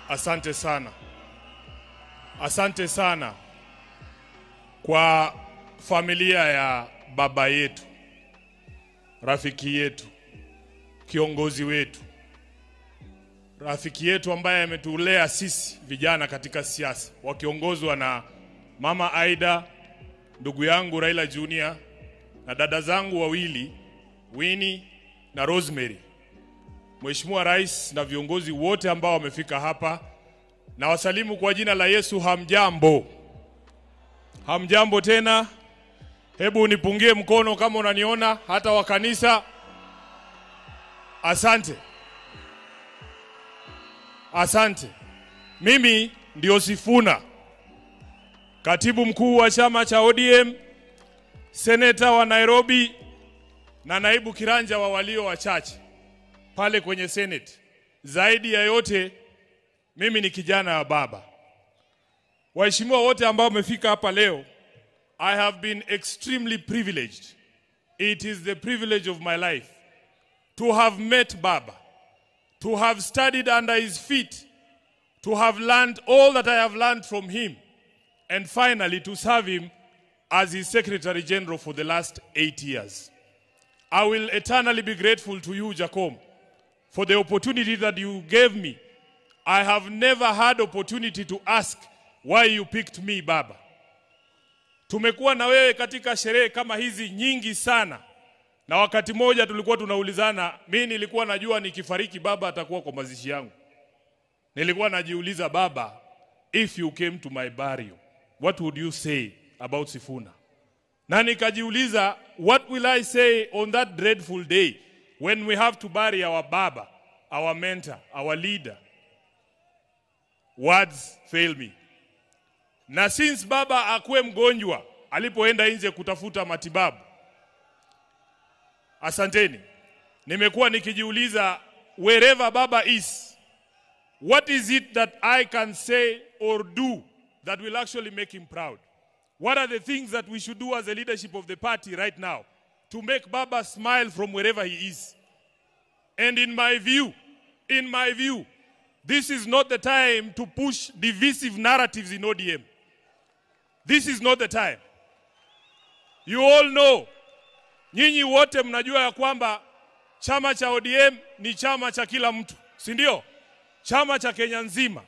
Asante sana. Asante sana kwa familia ya baba yetu, rafiki yetu, kiongozi wetu, rafiki yetu ambaye ametulea sisi vijana katika siasa, wakiongozwa na Mama Aida, ndugu yangu Raila Junior na dada zangu wawili Winnie na Rosemary. Mheshimiwa Rais na viongozi wote ambao wamefika hapa, na wasalimu kwa jina la Yesu. Hamjambo? Hamjambo tena? Hebu nipungie mkono kama unaniona, hata wa kanisa. Asante. Asante. Mimi ndio Sifuna, katibu mkuu wa chama cha ODM, seneta wa Nairobi na naibu kiranja wa walio wachache pale kwenye Senate. Zaidi ya yote, mimi ni kijana wa baba. Waheshimiwa wote ambao wamefika hapa leo, I have been extremely privileged. It is the privilege of my life to have met Baba, to have studied under his feet, to have learned all that I have learned from him, and finally to serve him as his Secretary General for the last 8 years. I will eternally be grateful to you, Jakom, for the opportunity that you gave me. I have never had opportunity to ask why you picked me, Baba. Tumekuwa na wewe katika sherehe kama hizi nyingi sana. Na wakati moja tulikuwa tunaulizana, mimi nilikuwa najua nikifariki Baba atakuwa kwa mazishi yangu. Nilikuwa najiuliza, Baba, if you came to my burial, what would you say about Sifuna? Na nikajiuliza, what will I say on that dreadful day when we have to bury our Baba, our mentor, our leader? Words fail me. Na since Baba akuwe mgonjwa, alipoenda nje kutafuta matibabu, asanteni, nimekuwa nikijiuliza, wherever Baba is, what is it that I can say or do that will actually make him proud? What are the things that we should do as a leadership of the party right now to make Baba smile from wherever he is? And in my view, this is not the time to push divisive narratives in ODM. This is not the time. You all know, nyinyi wote mnajua ya kwamba chama cha ODM ni chama cha kila mtu, si ndio? Chama cha Kenya nzima.